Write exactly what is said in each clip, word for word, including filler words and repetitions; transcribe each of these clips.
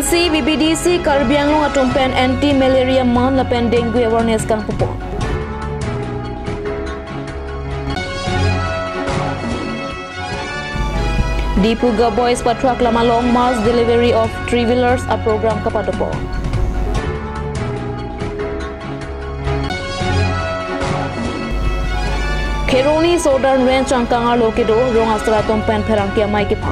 C V B D C Karbi Anglong atum pen anti malaria month lapen dengue awareness kangpupon. Diphu Govt Boys pathuak lam along mass delivery of three wheelers a program kapadopon. Kheroni Southern Range angkang arlo kedo rong asar atum pen pherangke amei kepha.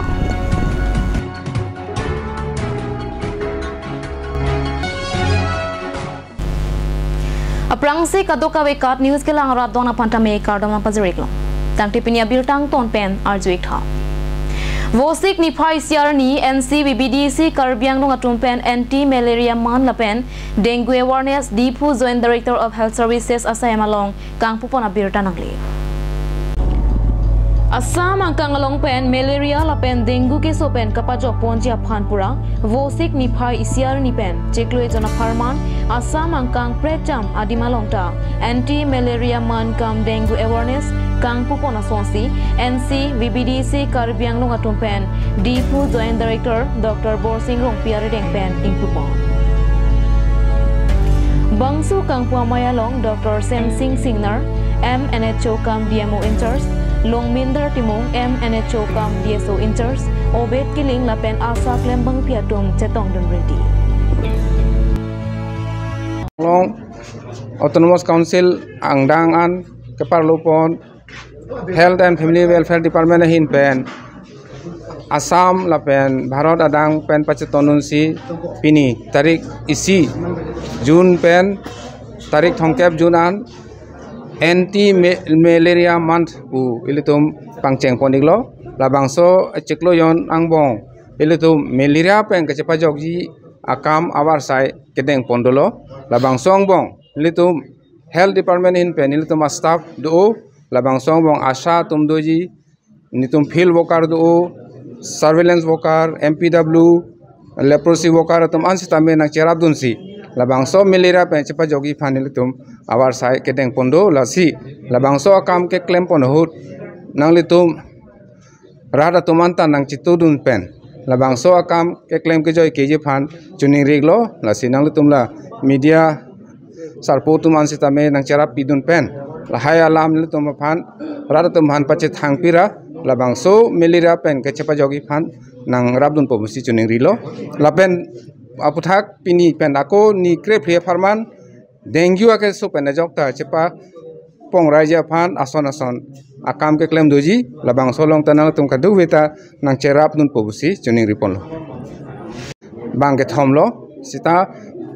Aphrangsi kadokave KAT News kelang rat don aphan tame kardom nangpajir-iklo. Tangte pini abirta angton pen arju-ik tha. Vosik niphai isi arni N C V B D C Karbi Anglong atum pen anti malaria month lapen dengue awareness Diphu Joint Director of Health Services asai hem along kangpupon abirta nangle. Assam angkang along pen malaria lapen dengue keso pen kapajokponji aphan pura vosik niphai isi arni pen chiklo ejon apharman Assam angkang precham adim along ta anti malaria month cum dengue awareness kangpupon asonsi N C V B D C Karbi Anglong atum pen Diphu Joint Director Doctor Borsing Rongpi arideng pen ingpupon. Bangso kangpu amei along Doctor Semsing Singnar, M N H O cum D M O in charge, Longminder Timung, M N H O cum D S O in charge, Obed Killing lapen ASHA klembangpi atum chetongdun rinti. Anglong Autonomous Council angdeng an keparlopon Health and Family Welfare Department ahin pen Assam lapen Bharat adang pen pachetongdunsi pini tarik isi June pen tarik thomkep June an anti ma-, malaria month pu ilitum pangchengpon-iklo. Labangso chiklo ejon angbong ilitum malaria pen kachepajokji akam avarsai kedengpon dolo. Labangso angbong ilitum Health Department ahin pen ilitum astaff do, labangso angbong ASHA atum doji, nelitum field worker do, surveillance worker, M P W, leprosy worker atum an sitame nangcherapdunsi labangso malaria pen chepajokji aphan nelitum avarsai kedengpon do. Lasi labangso akam keklempon ahut nanglitum rat atum anta nangchetongdun pen labangso akam keklem kejoi keji aphan choningri-iklo. Lasi nanglitum la media sarpo atum an sitame nangcherappidun pen lahai alam nelitum aphan, rat atum aphan pachethangpi ra labangso malaria pen kachepajokji aphan nangrapdunpo pusi choningrilo. Lapen aputhak pini pen ako ni krephli apharman dengue akeso pen ajok ta chepapongreiji aphan ason ason akam keklem doji, labangso along ta nangtum kadokave ta nangcherapdunpo pusi choningriponlo. Bang kethomlo, seta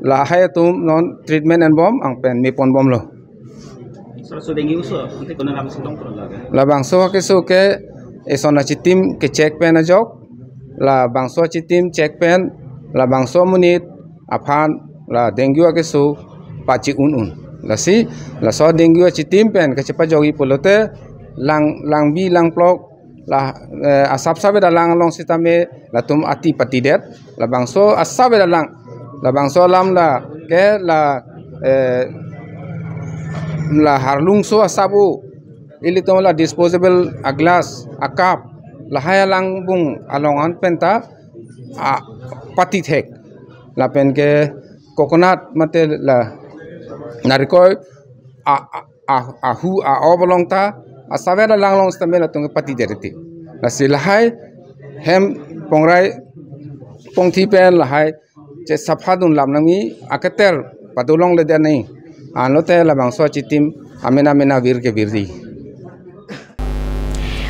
lahai atum non treatment enbom, ang pen meponbomlo. Sir, so dengue aso, ante konat alam si tong pro lage? Labangso akeso ke eson achitim ke check pen ajok, labangso achitim check pen, labangso amonit aphan la dengue akeso pachi un-un. Lasi laso dengue achitim pen kachepajokji pulote lang, langbi langplok la, eh, asap sabe dalang along sitame latum ati patidet. Labangso asabe dalang, labangso alam la ke la, eh, la harlungso asap-o, ilitum la disposable aglass, a cup, lahai alangbung along an penta, a, patithek. Lapen ke coconut mate la narikol a, a, a, ahu a-op along ta asabe dalang along sitame latum patidetji. Lasi lahai hem pongrai pongthi pen lahai chesaphadun lam nangji, aketer padolongledet nangji. Anlote labangso achitim amena mena vir ke virji.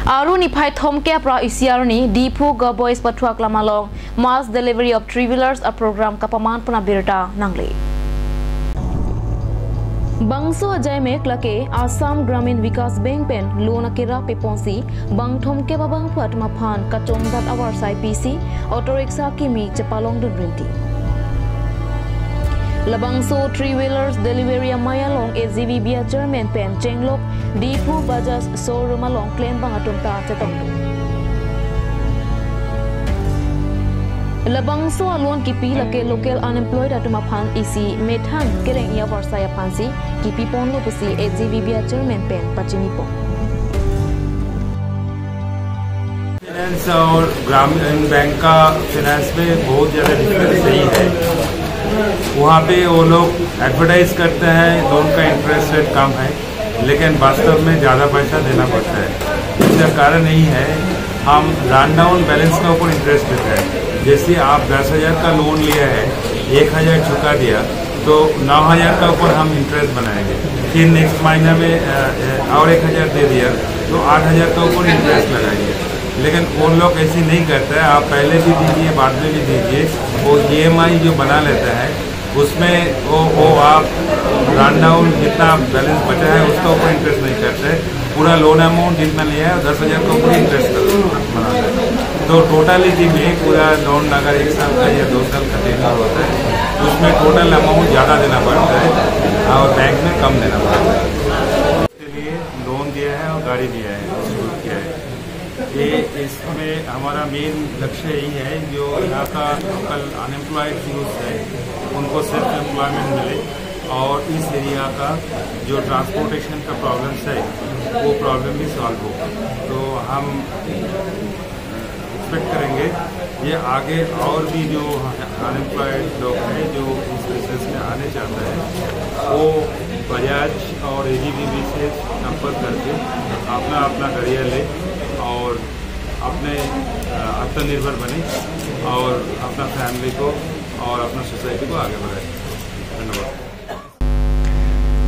Aru niphai thomkep ra isi arni Diphu Govt Boys pathuak lam along mass delivery of three wheelers a program kapamanpon abirta nangle. Bangso ajaimek lake Assam Gramin Vikas Bank pen loan akerap peponsi bang thomkep abangphu atum aphan kachongdat avarsai pisi auto rickshaw kimi chepalongdun rinti. Labangso three wheelers delivery amei along A G V B a chairman pen chenglok Diphu Bajaj showroom along klembang atum ta chetongdun. Labangso a loan kipi lake local unemployed atum aphan isi methang kereng-i avarsai aphansi kipiponlo pusi A G V B a chairman pen pachinipon. और ग्रामीण बैंक का फाइनेंस में बहुत ज़्यादा डिफरेंस यही है। वहाँ पे वो लोग एडवर्टाइज करते हैं, लोन का इंटरेस्ट रेट कम है, लेकिन वास्तव में ज़्यादा पैसा देना पड़ता है। इसका कारण यही है, हम रन डाउन बैलेंस के ऊपर इंटरेस्ट लेते हैं। जैसे आप दस हज़ार का लोन लिया है, एक हज़ार चुका दिया, तो नौ हज़ार का ऊपर हम इंटरेस्ट बनाएंगे। फिर नेक्स्ट महीना में अ, अ, और एक हज़ार दे दिया, तो आठ हज़ार का ऊपर इंटरेस्ट लगाएंगे। लेकिन वो लोग ऐसे नहीं करते हैं, आप पहले भी दीजिए, बाद में भी दीजिए। वो ईएमआई जो बना लेता है, उसमें वो वो आप रन डाउन जितना बैलेंस बचा है, उसका ऊपर इंटरेस्ट नहीं करते। पूरा लोन अमाउंट जितना लिया है, दस हज़ार का ऊपर इंटरेस्ट बनाता है। तो टोटलिटी में पूरा लोन अगर एक साल का या दो साल का टेन्योर होता है, उसमें टोटल अमाउंट ज़्यादा देना पड़ता है और बैंक में कम देना पड़ता है। के लिए लोन दिया है और गाड़ी दिया है, स्कूल किया है। ये इसमें हमारा मेन लक्ष्य यही है, जो यहाँ का लोकल अनएम्प्लॉयड यूथ है, उनको सेल्फ एम्प्लॉयमेंट मिले और इस एरिया का जो ट्रांसपोर्टेशन का प्रॉब्लम्स है, वो प्रॉब्लम भी सॉल्व हो। तो हम एक्सपेक्ट करेंगे ये आगे और भी जो अनएम्प्लॉयड लोग हैं, जो इस बिजनेस में आने चाहते हैं, वो बजाज और एजीबीबी से संपर्क करके अपना अपना करियर ले और अपने अ, आत्मनिर्भर बने और अपना फैमिली को और अपना सोसाइटी को आगे बढ़ाए। धन्यवाद।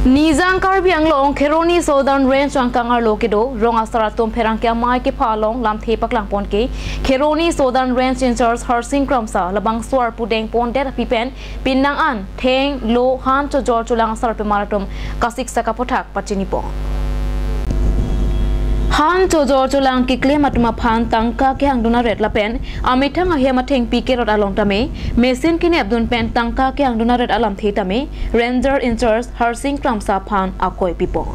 Nijang Karbi Anglong Kheroni Southern Range angkang arlo kedo rong asar atum pherangke amei kepha along lamthe paklang pon ke Kheroni Southern Range in-charge Harsing Kramsa labangso arpu deng pondet api pen pinang an theng, lo, han chojor cholang asarpimar atum kasiksak aputhak pachini pon. Han chojor cholang keklem atum aphan tangka kehangdun aret lapen amethang ahem athengpi kerot along tame machine kenep dun pen tangka kehangdun aret alamthe tame Ranger in-charge Harsing Kramsa aphan akoi pipon.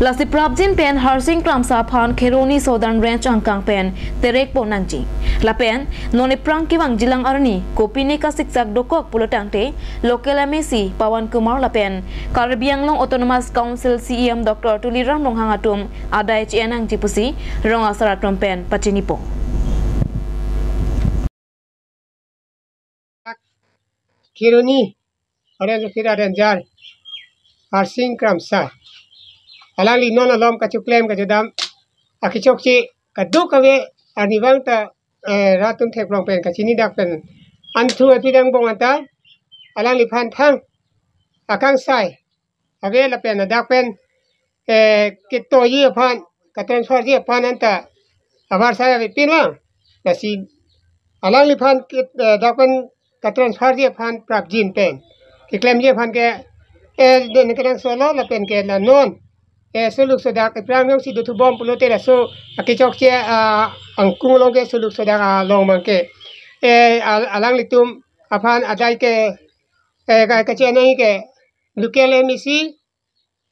Lasi prapjin pen Harsing Kramsa aphan Kheroni Southern Range angkang pen terek pon nangji. Lapen non ephrang kevangjilang arni kopine kasiksak dokok pulo tangte local MAC Pawan Kumar lapen Karbi Anglong Autonomous Council CEM Doctor Tuliram Ronghang atum adai chi-en nangji pusi rong asar atum pen pachini pon. Kheroni Orange Officer Ranger Harsing Kramsa, alangli non alom kachoklem kachedam akechokche kadokave arnivang ta, eh, rat atum theklong pen kachini dak pen anthu api dang bong anta alangliphan thang akangsai ave lapen ladak pen, eh, ketoji aphan, katransferji aphan anta avarsai avepin vang. Lasi alangliphan ke, eh, dak pen katransferji aphan prapjin pen keklemji aphan ke, eh, den kedang solo lapen ke la non, eh, suluk sodak ephrang jongsi dothubom pulote laso akechokche, ah, angkung along ke suluk sodak along abang ke, eh, al-, alanglitum aphan adai ke, eh, ka-, kachi-en nangji ke local MAC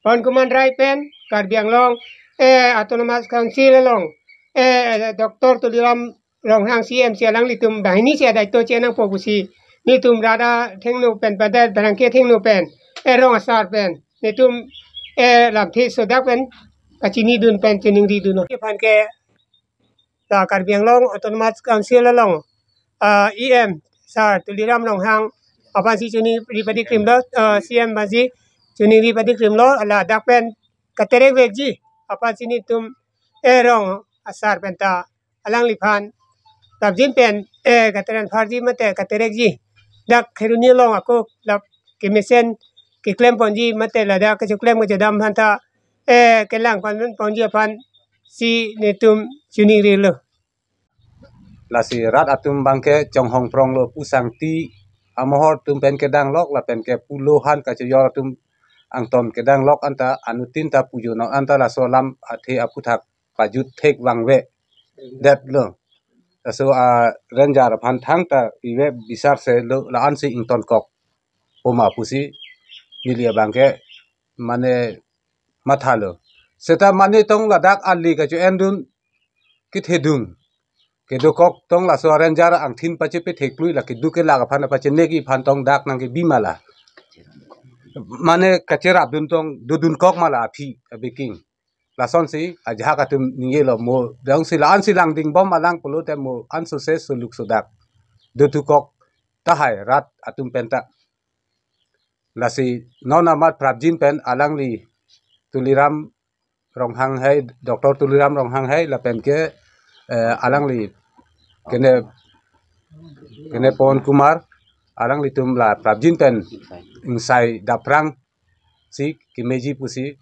Pawan Kumar Rai pen Karbi Anglong, eh, Autonomous Council along, eh, Doctor Tuliram Ronghang CEM si alanglitum banghini si adai to chi-en nangpo pusi nelitum rat athengno pen pada pherangke athengno pen, eh, rong asar pen nelitum, eh, lamthe sodak pen kachini dun pen chiningri dun. Aphan ke la Karbi Anglong Autonomous Council along, ah, EM Sir Tuliram Ronghang aphansi chiningri padi krimlo, ah, CEM aphansi chiningri padi krimlo, ladak pen katerek vekji aphansi nelitum, eh, rong asar pen ta alangliphan prapjin pen, eh, katransferji mate katerekji dak Kheroni along ako la kemesen keklem ponji mate ladak kechoklem kachedam aphan ta, eh, kelang pon ponji aphansi nelitum chiningrilo. Lasi rat atum abang ke chonghong pronglo, pusangti amohor atum pen kedanglok lapen ke pulo han kachojor atum angton kedanglok anta anuttin ta pujo nok anta laso alam athe aputhak pajut thek vangvedetlo. Laso a Ranger aphan thangta ive bisar se lo la-ansi ingtonkok poma pusi neli abang ke mane mathalo. Seta mane tong ladak ali kacho-en dun kethedung kedokok tong laso Ranger angthin pachepe thekplui la keduk kelak aphan pachenekji aphan tong dak nangkebi ma la. Mane kacherap dun tong dodunkok ma la aphi abeking. lasonsi ajahak atum ningjelo, mo dongsi la-ansi langding bom alang pulote mo ansose suluk sudak dothukok tahai rat atum penta. Lasi non amat prapjin pen alangli Tuliram Ronghang hai, Doctor Tuliram Ronghang hai, lapen ke, eh, alangli kene, kene Pawan Kumar, alanglitum la prapjin pen ingsai daprang si kemeji pusi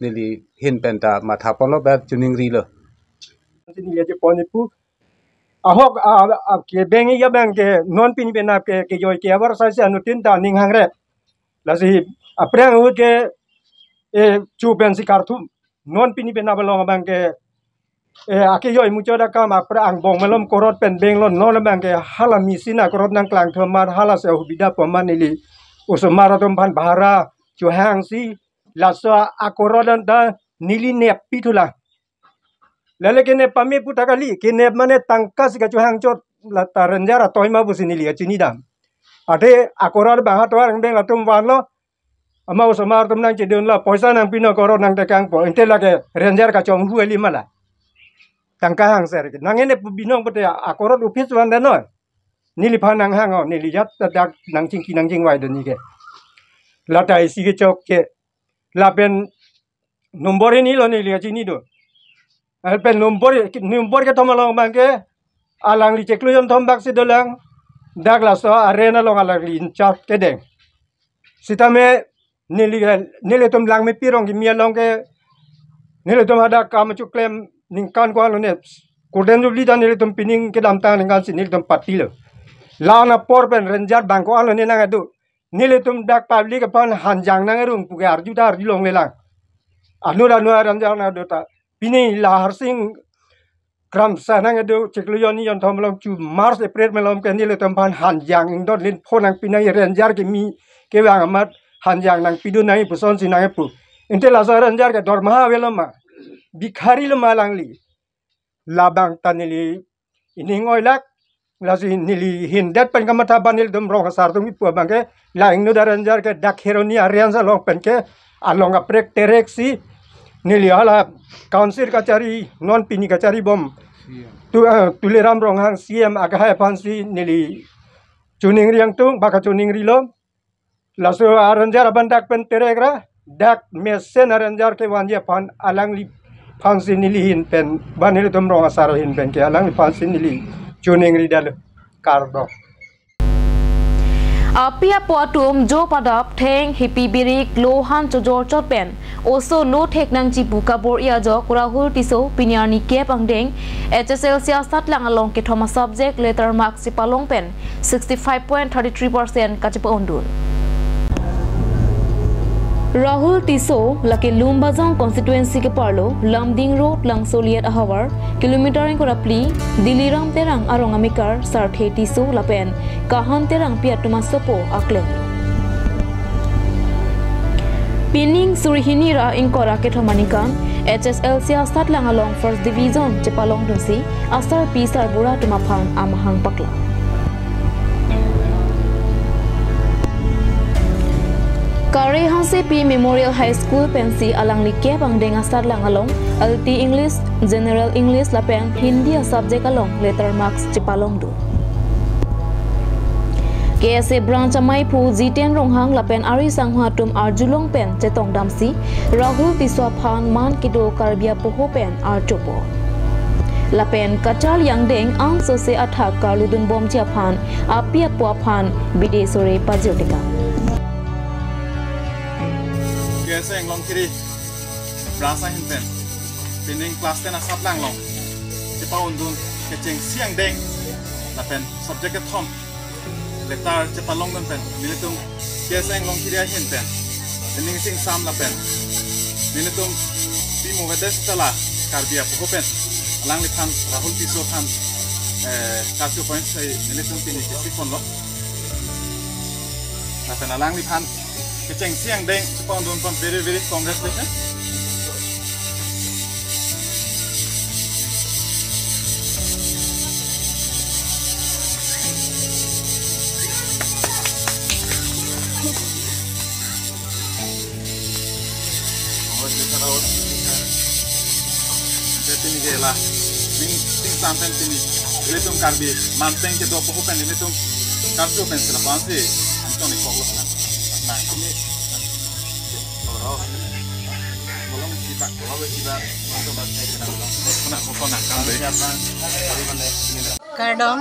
neli hin penta matha ponlo, ber chuningrilo. Neli aje pon ipu. Ahok, a, a, ke beng iya beng ke non pini penap ke, kejoi ke abar sai si anuttin ta ning hangre. Lasi aphrang ahut ke, eh, chu pensi karthum. Non pini penap along abang ke, eh, akejoi muchot akam aphrang angbong malom korot pen benglo, non abang ke hala machine akorot nangklangthom amat, hala si ahubida pu amat neli osomar atum aphan bhara chohangsi laso akorot anta neli nep pithulang. Lale kenep pame puta kali, kenep mane tangka si kachohang chot, la ta ranger atoi ma pusi neli kachini dam. Ate akorot abang atovar angbeng atum vanlo, ama osomar atum nangchedunlo, poisa nangpinon akorot nangtekangpo, ante lake ranger kachonghu eli ma la. Tangka hangser ke. Nang enep pu binong pute akorot office van deno. Neliphan nanghang o, neli jat ta dak nangchingki nangchingvai doni ke. La ta isi kechok ke. Lapen nombor ini lo neli kachini do. Lapen nombor, nombor kethom along abang ke alangli chiklo jonthom bak si dolang. Dak laso aren along alangli in charge kedeng. Sitame neli, nelitum Langmepi Rongkimi along ke nelitum hadak kam chuklem ningkan ko-an lone. Golden Jubilee ta nelitum pining kedamtang ningkan si nelitum patilo. La-an apor pen ranger bang ko-an lone nang adu. Nelitum dak public aphan hanjang nangrung puke arju ta arjulonglelang. Anut anut ranger nang adu ta. Pini la Harsing Kramsa nang adu chiklo jonni jonthom along chu March April malom ke nelitum aphan hanjang ingdon lin phone nangpi nang ranger kimi kevang amat hanjang nangpidun nang pusonsi nangpu. Ante laso ranger ke dormaha avelo ma. Bhikhari lo ma alangli. Labang ta neli ining oilak, lasi neli hindet pen kamatha ban nelitum rong asar atum kipu abang ke, la ingno da ranger ke dak Kheroni a-range along pen ke, along kaprek terek si, neli hala council kachari, non pini kachari bom. Tu, eh, Tuliram Ronghang C M akehai aphan si neli chuningri angtung, baka chuningrilo. Laso a-ranger abang dak pen terek ra, dak mesen a-ranger kevanji aphan alangliphan si neli hin pen, ba nelitum rong asar ahin pen ke alangliphan si neli chuningri dalo, kardom. Api apo atum jo padap theng hipi birik lohan chojor chot pen oso lo thek nangji pu kabor-i ajok Rahul Tisso pini arni kep angdeng H S L C asatlang along kethom a-subject letter mark chepalong pen sixty five point thirty three percent kachepa-undun. Rahul Tisso lake Lumbajong constituency keparlo Lumding Road Langsoliet ahavar kilometer ingkoi ra phli Diliram Terang arong amekar Sarthe Tisso lapen Kahan Terangpi atum asopo akleng. Pining suri hini ra ingkoi ra kethom aningkan H S L C asatlang along first division chepalongdunsi asarpi sarbura atum aphan amahang paklang. Kare Hansepi Memorial High School pensi alangli kep angdeng asatlang along L T English, General English lapen Hindi a-subject along letter marks chepalongdun. K S A branch amaiphu Jiten Ronghang lapen ari sangho atum arjulong pen chetongdamsi Rahul Tisso aphan man kedo Karbi apoho pen artopo. Lapen kacharli angdeng ansose athak karludunbomji aphan api apo aphan bide sore pajirtekang. K S A Anglongkiri branch ahin pen pining class ten asatlang along chepa-undun kechengsi angdeng lapen subject kethom letter chepalongdun pen nelitum K S A Anglongkiri ahin pen nening singsam lapen nelitum Pi Movedes Tala Karbi apoho pen alangliphan Rahul Tisso aphan, eh, kasu points, eh, nelitum pini kisi ponlo. Lapen alangliphan kechengsi angdeng chepa-undun aphan very, very congratulations. Congratulations, Rahul. Pini ke la ning sing sampen pini ilitum Karbi manteng kedo poho pen ilitum Karbi pen sila pansi anton ni koklo na. Na, pini oro bolong kita, bolong kita, untuk bangsa kita, bolong. Kona, kona, kona. Kardom,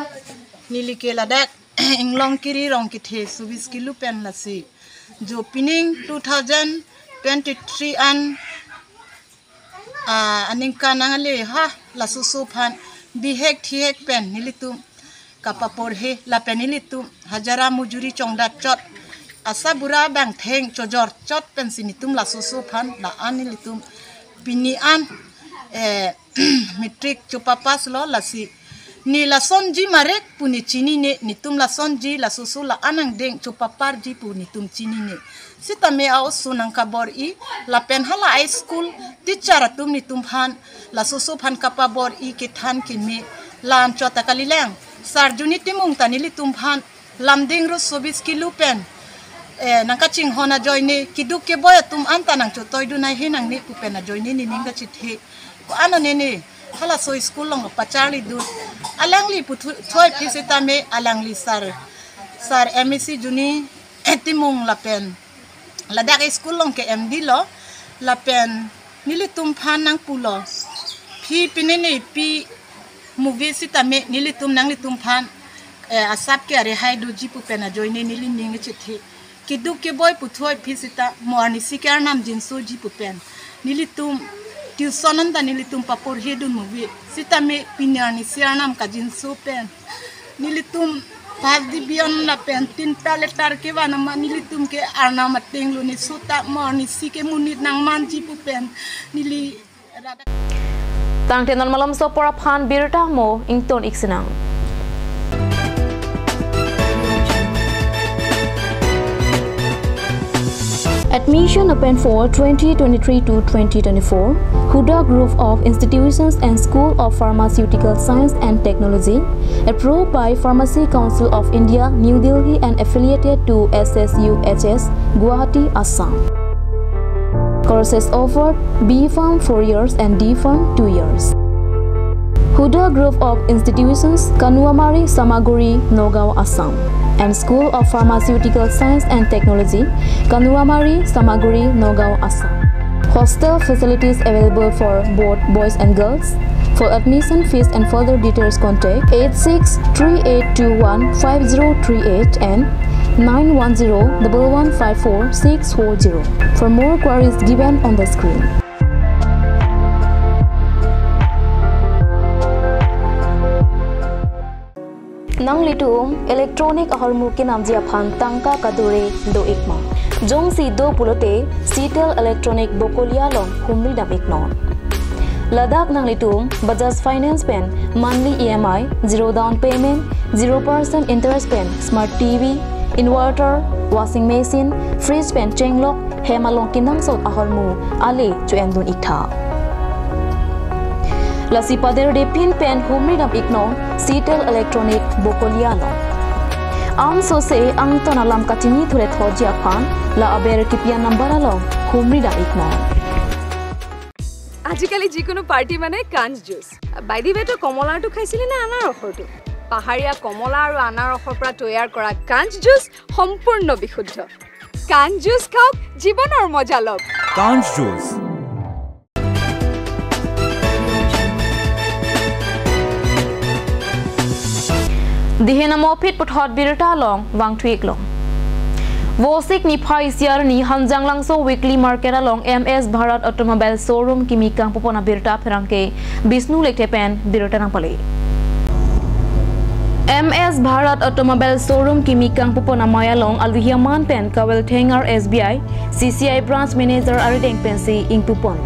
neli ke ladak Inglongkiri Rongkethe Subis Kilu pen lasi jo pining two thousand twenty-three an, ah, aningkan nangle ha lasoso aphan bihek thihek pen nelitum kapaporhe lapen nelitum hajira mujuri chongdat chot, asa bura bangtheng chojor chot pensi nelitum lasoso aphan la-an nelitum pini an, eh, matric chopapass lo lasi ne lasonji marek pu ne chinine, netum lasonji lasoso la-an angdeng chopaparji pu netum chinine. Sitame a-oso nangkabor-i lapen hala high school teacher atum netum aphan lasoso aphan kapabor-i kethan keme la-an chot ta kalilang. Sarjuni Timung ta nelitum aphan Lumding Road Subis Kilu pen, eh, nangkachinghon ajoine, keduk keboi atum anta nangchotoidun nangji nangne pu pen ajoine nening kachethe. Ko-an anene, halaso school along pacharlidun. Alangli puthoi phi sitame, alangli sir, sir M A C Juni Timung lapen ladak school along ke M D lo, lapen nelitum aphan nangpulo, phi pini ne pi movie sitame nelitum nanglitum aphan, eh, asap ke arehai doji pu pen ajoine neli ning chethe. Keduk keboi puthoi phi sita mo arnisi ke arnam jinsoji pu pen nelitum tuition anta nelitum paporhedun movie. Sitame pini arnisi arnam kajinso pen nelitum first division lapen tinta letter kevan amat nelitum ke arnam ateng lo, ne sota mo arnisi ke monit nangmanji pu pen neli Tangte non malomso apor aphan birta mo ington ik sinang. Admission open for twenty twenty-three to twenty twenty-four. Huda Group of Institutions and School of Pharmaceutical Science and Technology, approved by Pharmacy Council of India, New Delhi, and affiliated to S S U H S, Guwahati, Assam. Courses offered: B Pharm four years and D Pharm two years. Huda Group of Institutions, Kanuamari, Samaguri, Nagaon, Assam, and School of Pharmaceutical Science and Technology, Kanuamari, Samaguri, Nagaon, Assam. Hostel facilities available for both boys and girls. For admission fees and further details, contact eight six three eight two one five zero three eight and nine one zero double one five four six four zero. For more queries, given on the screen. Nanglitum electronic ahormu kenamji aphan tangka kadure do-ik ma? Jongsi do pulote Citel Electronic Bokolia along humri dam-iknon. Ladak nanglitum Bajaj Finance pen monthly E M I, zero down payment, zero percent interest pen smart T V, inverter, washing machine, fridge pen chenglok, hem along kenangsot ahormu ale cho-endun-iktha. Lasi paderde pin pen humri dam-iknon Citel Electronic Bokolia along. Ansose angton alam kachinithu re thoji aphan la aber kipi-an number along humri dam-iknon. আজিকালি যিকোনো পাৰ্টি মানে কাঞ্চ juice. By the ৱে, তই কমলাৰটো খাইছিলি নে আনাৰসৰটো? পাহাৰীয়া কমলা আৰু আনাৰসৰ পৰা তৈয়াৰ কৰা কাঞ্চ জুচ সম্পূৰ্ণ বিশুদ্ধ। কাঞ্চ জুচ খাওক, জীৱনৰ মজা লওক। কাঞ্চ juice. Dihen amo phit puthot birta along vangthu-iklong. Vosik niphai isi arni Hanjanglangso Weekly Market along M S Bharat Automobile Showroom kimi kangpupon abirta pherangke Bishnu Lekthe pen birta nangpale. M S Bharat Automobile Showroom kimi kangpupon amei along aluhi aman pen Kaweltheng R S B I C C I Branch Manager arideng pensi ingpupon.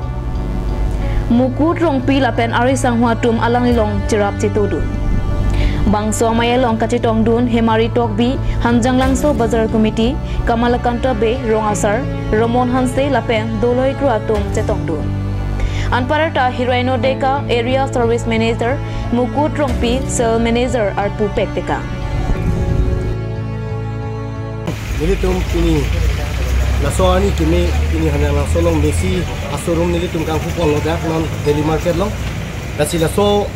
Mukut Rongpi lapen ari sangho atum alanglilong cherap chetodun. Bangso amei along kachetongdun Hemari Tokbi, Hanjanglangso Bazar Committee, Kamalakanta Bey, Rong Asar, Romon Hanse lapen dolo ikru atum chetongdun. Anparta Hiroino Deka, Area Service Manager, Mukut Rongpi, Sales Manager arpu pek teka. Nelitum pini laso arni kimi pini Hanjanglangso along mesi a-showroom nelitum kangpupon lo dak non daily market along. Lasi laso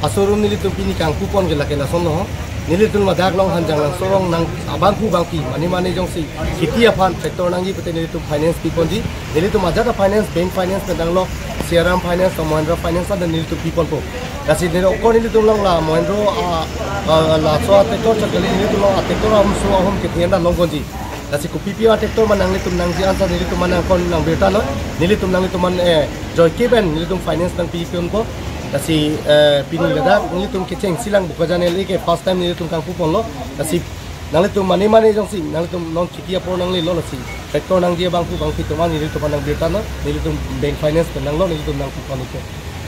a-showroom nelitum pini kangpupon ke lake lason lo. Nelitum ladak Long Hanjanglangso arong nang abangphu bangphi mane mane jongsi kheti aphan tractor nangji pute nelitum finance piponji. Nelitum ajat a-finance, bank finance pen danglo, Shriram Finance, Mahindra Finance anta nelitum piponpo. Lasi neli okor nelitum along la Mahindra a, a, laso a-tractor chot kali, nelitum along a-tractor ahum so ahum kethe anta longponji. Lasi kopipi a-tractor ma nanglitum nangji ansa nelitum ma nangkon nang birta noi. Nelitum nanglitum ma, eh, joike pen nelitum finance nangpiponpo. Lasi, eh, pini ladak nelitum kechengsi lang Bokajan L A ke first time nelitum kangpuponlo. Lasi nanglitum mane mane jongsi nanglitum non kheti apor nanglelo, lasi tractor nangji abangphu bangphi atum an nelitum ma nang birta noi. Nelitum bank finance pen danglo, nelitum nangpiponpo.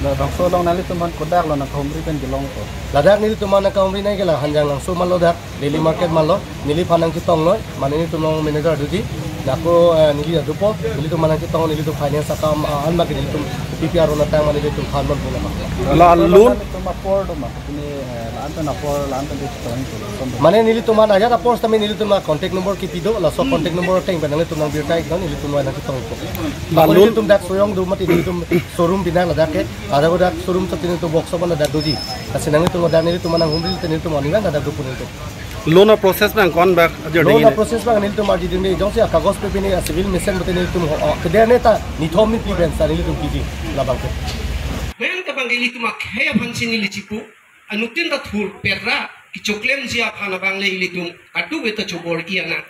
Labangso along nanglitum aphan kodak lo nangkahumri pen kelongpo? Ladak nelitum ma nangkahumri nai ke la Hanjanglangso ma lo dak, daily market ma lo, neliphan nangchetong noi, mane nelitum along manager doji, lako, eh, neli adupo, nelitum ma nangchetong, nelitum finance akam, ah, an ma ke nelitum P P R natang mane nelitum phan ponpo labang. La loan? Nelitum apor do ma, ini, eh, la-an pen apor, la-an pen di chetong itu. Mane nelitum ma ajat apor setame nelitum ma contact number kipi do, laso contact number ateng pen nanglitum nang birta iknon, nelitum ma nangchetongpo. La loan? Nelitum dak Soyang do mati nelitum showroom bina ladak ke, ada ko dak showroom sati nelitum workshop anta dak doji. Lasi nanglitum ladak nelitum ma nanghumri te nelitum aning anta dak dopo nelitum. Loan a-process abang ko-an bak ajar? Loan dingin a-process abang nelitum arjudunde, jongsi a-kagos pe pini a-civil mesen pute nelitum ho, o, keder neta nithom ni pi pen sa nelitum piji labang ke. Main tabang ilitum akhei aphansi neli chipu, anuttin ta thur petra, kechoklemji aphan abang le ilitum kadokave ta chobor-i anang.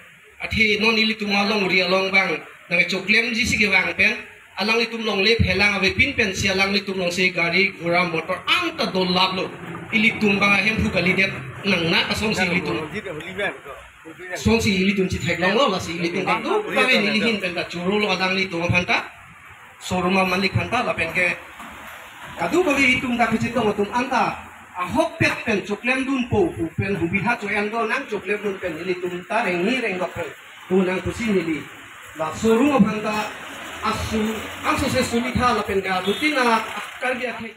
Athe non ilitum alongri along abang nangchoklemji si kevang pen, alanglitum longle phelang avepin pensi alanglitum alongsi gari, ghora, motor anta dolaplo. Ilitum abang ahemphu kalidet nang na asonsi ilitum. Asonsi ilitum chitheklonglo, lasi ilitum kadokave neli ahin pen ta chorolo alanglitum aphan ta. Showroom a-malik aphanta lapen ke kadokave itum dak kachetong atum anta ahokpet pen choklemdunpo pu pen hubidha cho-en do nang choklemdun pen ilitum ta rengni rengdok pen tu nang pusi neli la showroom aphanta asu angso se sulitha lapen ke anuttin a Karbi akhei.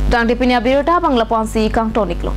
Tangte pini abirta abang lapu-ansi kangton iklo.